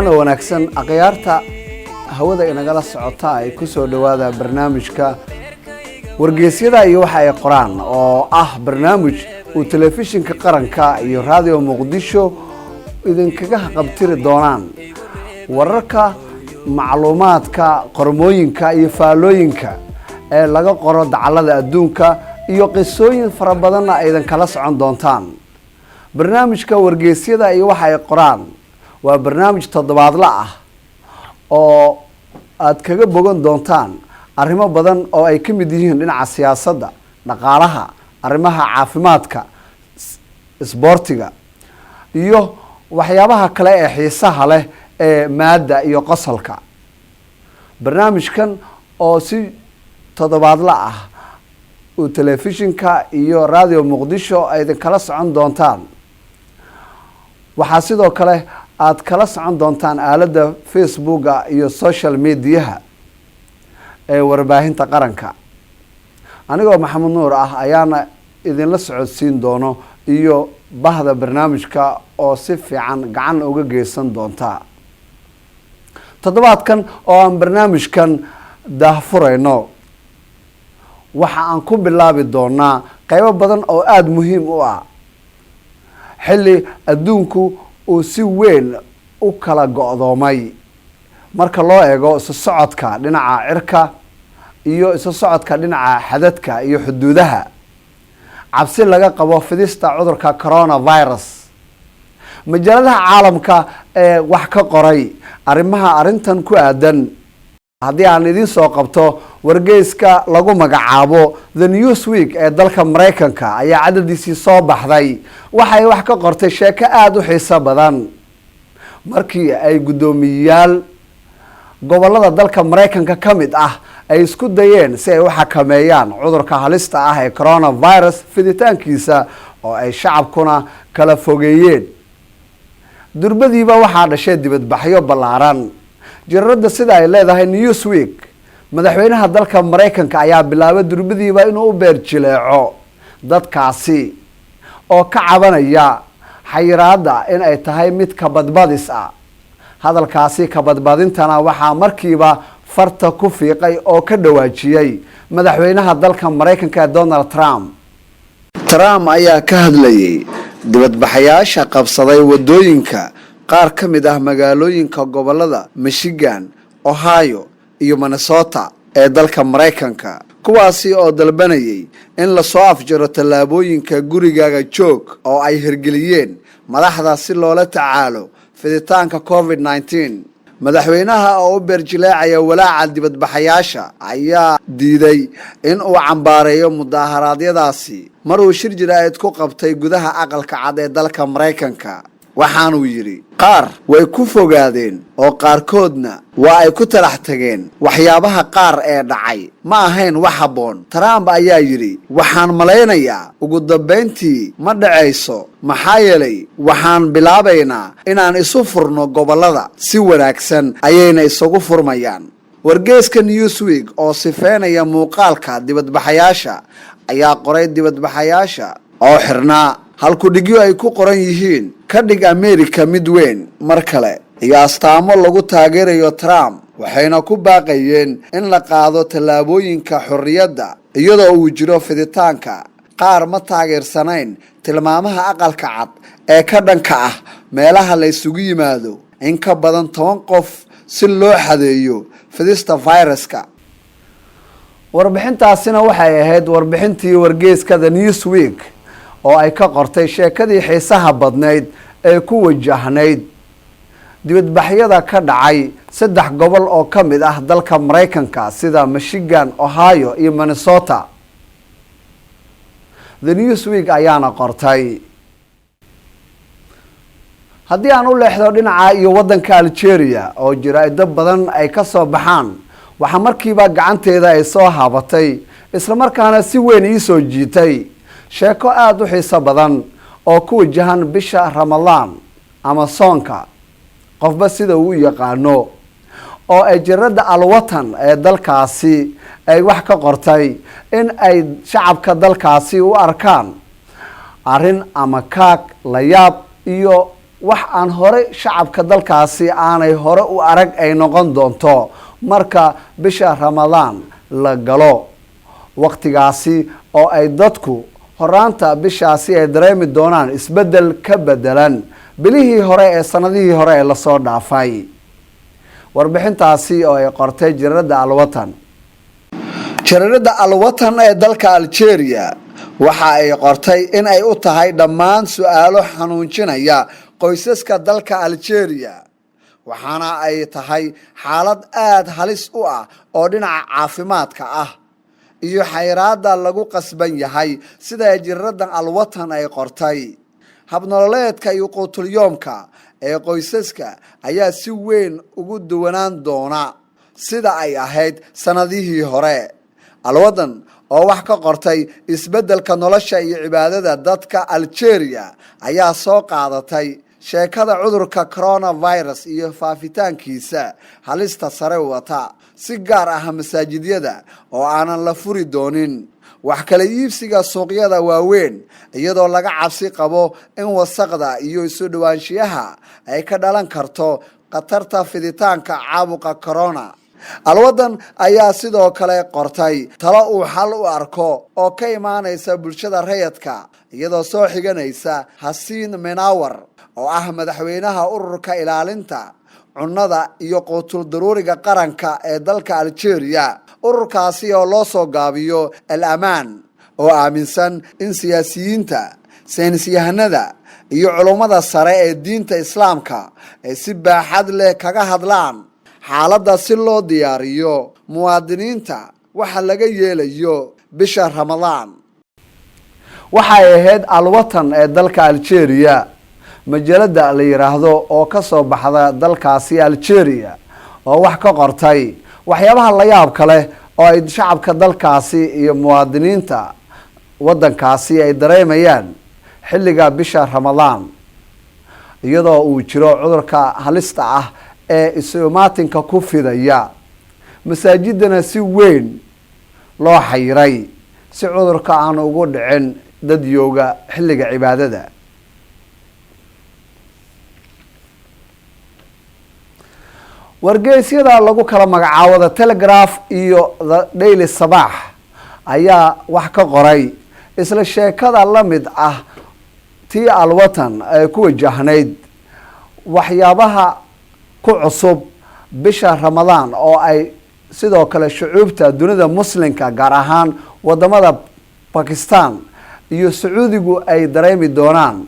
Wacan oo wanaagsan, akhyaarta hawada inagala socota, ay kusoo dhawaada barnaamijka Wargeysyada iyo Waxa ay Qoraan, oo ah barnaamij uu Telefishinka Qaranka iyo Raadiyo Muqdisho idinkaga qabtiri doonaan wararka, macluumaadka, qormooyinka iyo faallooyinka ee laga qoro dacallada adduunka, iyo qisooyin fara badanna ay idinkala socon doontaan. Barnaamijka Wargeysyada iyo Waxa ay Qoraan waa barnaamij toddobaadla ah oo aad kaga bogan doontaan arrimo badan oo ay ka mid yihiin dhinaca siyaasadda, dhaqaalaha, arrimaha caafimaadka, isboortiga iyo waxyaabaha kale ee xiisaha leh ee maadda iyo qosolka. Barnaamijkan oo si toddobaadla ah uu telefishinka iyo Radio Muqdisho ay idinkala socon doontaan, waxaa sidoo kale aad kala socon doontaan aaladda Facebooka iyo social mediaha ee warbaahinta qaranka. Anigoo Maxamed Nuur ah ayaana idinla socodsiin doono, iyo bahda barnaamijka oo si fiican gacan uga geysan doonta. Toddobaadkan oo aan barnaamijkan daahfurayno, waxa aan ku bilaabi doonaa qeybo badan oo aada muhiim u ah, xilli adduunku uu si weyn u kala go'doomay marka loo eego isu socodka dhinaca cirka iyo isu socodka dhinaca xadadka iyo xuduudaha, cabsi laga qabo fidista cudurka coronavirus. Majaaladaha caalamka ee wax ka qoray arrimaha arrintan ku aadan, haddii aan idiin soo qabto, wargeyska lagu magacaabo The Newsweek ee dalka Maraykanka ayaa cadadiisii soo baxday waxay wax ka qortay sheeko aada u xiiso badan, markii ay guddoomiyeyaal gobolada dalka Maraykanka ka mid ah ay isku dayeen si ay u xakameeyaan cudurka halista ah ee coronavirus fiditaankiisa, oo ay shacabkuna kala fogeeyeen. Durbadiiba waxaa dhashay dibadbaxyo ballaaran. Jariirada sida ay leedahay Newsweek, madaxweynaha dalka Maraykanka ayaa bilaabay durbadiiba inuu u beer jileeco dadkaasi oo ka cabanaya xayiraadda in ay tahay mid kabadbadis ah. Hadalkaasi kabadbadintana waxaa markiiba farta ku fiiqay oo ka dhawaajiyey madaxweynaha dalka Maraykanka, Donald Trump. Trump ayaa ka hadlayay dibadbaxayaasha qabsaday wadooyinka qaar ka mid ah magaalooyinka gobolada Michigan, Ohio iyo Minnesota ee dalka Maraykanka, kuwaasi oo dalbanayay in lasoo afjaro tallaabooyinka gurigaaga joog oo ay hirgeliyeen madaxda si loola tacaalo fiditaanka COVID-19. Madaxweynaha oo u beerjileecaya walaaca dibadbaxayaasha ayaa diiday in uu cambaareeyo mudaaharaadyadaasi mar uu shir jaraa'id ku qabtay gudaha Aqalka Cad ee dalka Maraykanka. Waxaanuu yidhi: "Qaar way ku fogaadeen oo qaarkoodna waa ay ku talax tageen. Waxyaabaha qaar ee dhacay ma ahayn wax habboon." Trump ayaa yidhi: "Waxaan malaynayaa ugu dambayntii ma dhacayso, maxaa yeelay waxaan bilaabaynaa inaan isu furno gobollada, si wanaagsan ayayna isugu furmayaan." Wargeyska Newsweek oo sifeynaya muuqaalka dibadbaxayaasha ayaa qoray dibadbaxayaasha oo xirnaa halkudhigyo ay ku qoran yihiin "Ka dhig America mid weyn mar kale" iyo astaamo lagu taageerayo Trump, waxayna ku baaqayeen in la qaado tallaabooyinka xorriyadda iyadoo uu jiro fiditaanka. Qaar ma taageersanayn tilmaamaha Aqalka Cad ee ka dhanka ah meelaha la isugu yimaado in ka badan 10 qof si loo xadeeyo fidista viruska. Warbixintaasina waxay ahayd warbixintii wargeyska The Newsweek oo ay ka qortay sheekadii xiisaha badnayd ee ku wajahnayd dibadbaxyada ka dhacay saddex gobol oo ka mid ah dalka Maraykanka, sida Michigan, Ohio iyo Minnesota. The Newsweek ayaana qortay. Haddii aan u leexdo dhinaca iyo waddanka Algeria oo jaraa'do badan ay ka soo baxaan, waxaa markiiba gacanteeda ay soo haabatay, islamarkaana si weyn iisoo jiitay, sheeko aada u xiiso badan oo ku wajahan bisha Ramadaan ama soonka, qofba sida uu u yaqaano, oo ay jariirada Alwatan ee dalkaasi ay wax ka qortay in ay shacabka dalkaasi u arkaan arrin ama kaag la yaab iyo Wax aan hore shacabka dalkaasi aanay hore u arag ay noqon doonto marka bisha Ramadaan la galo, waqtigaasi oo ay dadku horaanta bishaasi ay dareemi doonaan isbeddel ka bedelan bilihii hore ee sanadihii hore ee lasoo dhaafay. Warbixintaasi oo ay qortay jariirada Alwatan. Jariirada Alwatan ee dalka Algeria waxa ay qortay in ay u tahay dhammaan su-aalo xanuunjinaya qoysaska dalka Algeria, waxaana ay tahay xaalad aada halis u ah oo dhinaca caafimaadka ah iyo xayraada lagu qasban yahay. Sida jariiradan Alwatan ay qortay, habnololeedka iyo quutulyoomka ee qoysaska ayaa si weyn ugu duwanaan doona sida ay ahayd sanadihii hore. Alwadan oo wax ka qortay isbeddelka nolosha iyo cibaadada dadka Algeria ayaa soo qaadatay sheekada cudurka coronavirus iyo faafitaankiisa halista sare wata, si gaar ah masaajidyada oo aanan la furi doonin, wax kala iibsiga suuqyada waaweyn, iyadoo laga cabsi qabo in wasaqda iyo isu dhowaanshiyaha ay ka dhalan karto khatarta fiditaanka caabuqa corona. Alwadan ayaa sidoo kale qortay talo uu xal u arko oo ka imaanaysa bulshada rayadka, iyadoo soo xiganaysa Hasiin Menawar oo ah madaxweynaha ururka ilaalinta cunnada iyo quutul daruuriga qaranka ee dalka Algeria, ururkaasi oo loo soo gaabiyo Al Amaan, oo aaminsan in siyaasiyiinta, saynisyahanada iyo culummada sare ee diinta Islaamka ay si baaxad leh kaga hadlaan xaaladda si loo diyaariyo muwaadiniinta waxa laga yeelayo bisha Ramadaan. Waxay ahayd Alwatan ee dalka Algeria, majalada la yiraahdo oo ka soo baxda dalkaasi Algeria, oo wax ka qortay waxyaabaha la yaabka leh oo ay shacabka dalkaasi iyo muwaadiniinta waddankaasi ay dareemayaan xilliga bisha Ramadaan, iyadoo uu jiro cudurka halista ah ee isumaatinka ku fidaya, masaajidana si weyn loo xayiray si cudurka aan ugu dhicin dadyooga xilliga cibaadada. Wargeysyada lagu kala magacaabo The Telegraph iyo The Daily Sabax ayaa wax ka qoray isla sheekada la mid ah tii Alwatan ay ku wajahnayd waxyaabaha ku cusub bisha Ramadaan, oo ay sidoo kale shucuubta dunida Muslimka, gaar ahaan wadamada Bakistan iyo Sacuudigu, ay dareemi doonaan.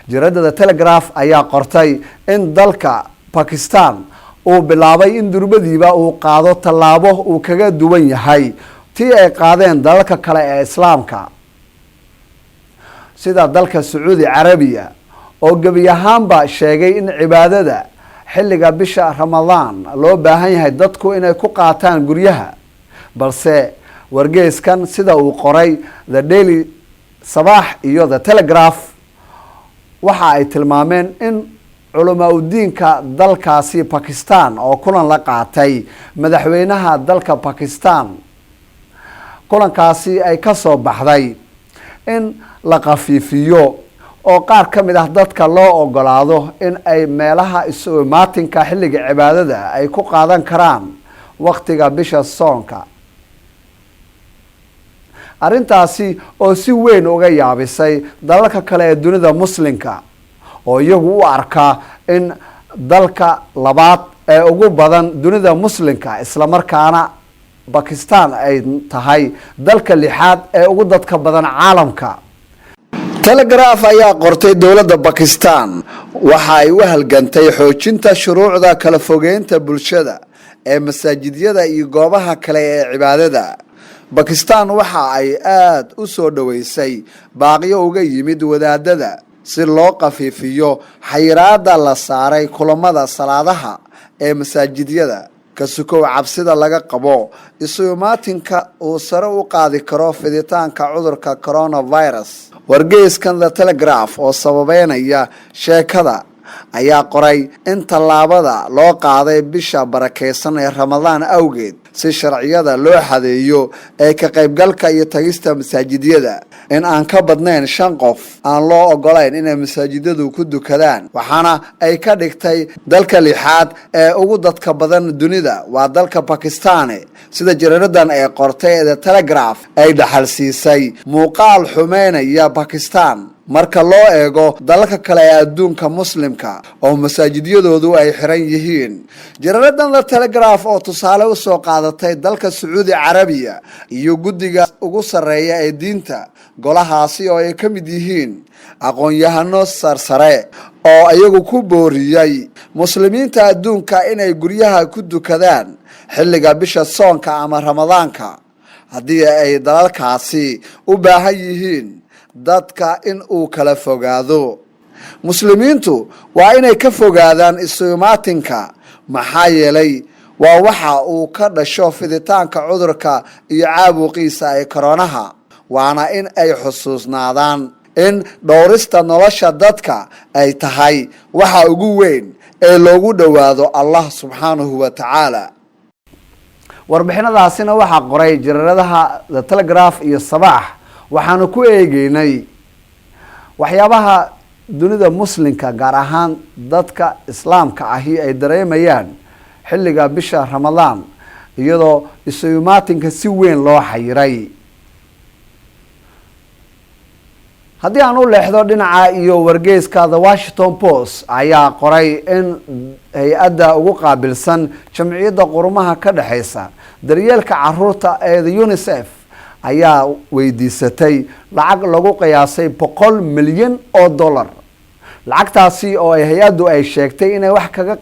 Jaradada Telegraph ayaa qortay in dalka Bakistan uu bilaabay in durbadiiba uu qaado tallaabo uu kaga duwan yahay tii ay qaadeen dalalka kale ee Islaamka, sida dalka Sacuudi Carabiya, oo gebi ahaanba sheegay in cibaadada xilliga bisha Ramadaan loo baahan yahay dadku inay ku qaataan guryaha. Balse wargeyskan, sida uu qoray The Daily Sabax iyo The Telegraph, waxa ay tilmaameen in culamaa udiinka dalkaasi Bakistan oo kulan la qaatay madaxweynaha dalka Bakistan, kulankaasi ay ka soo baxday in la khafiifiyo oo qaar ka mid ah dadka loo ogolaado in ay meelaha isu imaatinka xilliga cibaadada ay ku qaadan karaan waktiga bisha soonka. Arrintaasi oo si weyn uga yaabisay dalalka kale ee dunida Muslimka, oo iyagu u arkaa in dalka labaad ee ugu badan dunida Muslimka, islamarkaana Bakistan ay tahay dalka lixaad ee ugu dadka badan caalamka. Telegraph ayaa qortay dowladda Bakistan waxa ay u halgantay xoojinta shuruucda kala fogeynta bulshada ee masaajidyada iyo goobaha kale ee cibaadada. Bakistan waxa ay aada u soo dhoweysay baaqyo uga yimid wadaadada si loo khafiifiyo xayiraada la saaray kulamada salaadaha ee masaajidyada, ka sukow cabsida laga qabo isu imaatinka uu sare u qaadi karo fiditaanka cudurka coronavirus. Wargeyskan The Telegraph oo sababeynaya sheekada Ayaa qoray in tallaabada loo qaaday bisha barakeysan ee Ramadaan awgeed, si sharciyada loo xadeeyo ee ka qaybgalka iyo tagista masaajidyada, in aan ka badnayn shan qof aan loo ogolayn inay masaajidadu ku dukadaan. Waxaana ay ka dhigtay dalka lixaad ee ugu dadka badan dunida, waa dalka Bakistani, sida jariiradan ay qortay ee The Telegraph, ay dhaxal siisay muuqaal xumeynaya Bakistan marka loo eego dalalka kale ee adduunka Muslimka oo masaajidyadoodu ay xiran yihiin. Jariiradan The Telegraph oo tusaale usoo qaadatay dalka Sacuudi Carabiya iyo guddiga ugu sarreeya ee diinta golahaasi, oo ay ka mid yihiin aqoon-yahano sarsare oo iyagu ku booriyey Muslimiinta adduunka inay guryaha ku dukadaan xilliga bisha soonka ama Ramadaanka, haddii ay dalalkaasi u baahan yihiin dadka in uu kala fogaado. Muslimiintu waa inay ka fogaadaan isu imaatinka, maxaa yeelay waa waxa uu ka dhasho fiditaanka cudurka iyo caabuqiisa ee koronaha, waana in ay xusuusnaadaan in dhowrista nolosha dadka ay tahay waxa ugu weyn ee loogu dhowaado Allah subxaanahu wa tacaala. Warbixinadaasina waxaa qoray jariiradaha The Telegraph iyo Sabaax. Waxaanu ku eegeynay waxyaabaha dunida Muslimka, gaar ahaan dadka Islaamka ahi, ay dareemayaan xilliga bisha Ramadaan, iyadoo isu imaatinka si weyn loo xayiray. Haddii aan u leexdo dhinaca iyo wargeyska The Washington Post, ayaa qoray in hay-adda ugu qaabilsan Jamciyadda Qurumaha ka dhexeysa daryeelka caruurta ee the UNICEF ayaa weydiisatay lacag lagu qiyaasay 100 milyan oo dollar, lacagtaasi oo ay hay-addu ay sheegtay inay wax kaga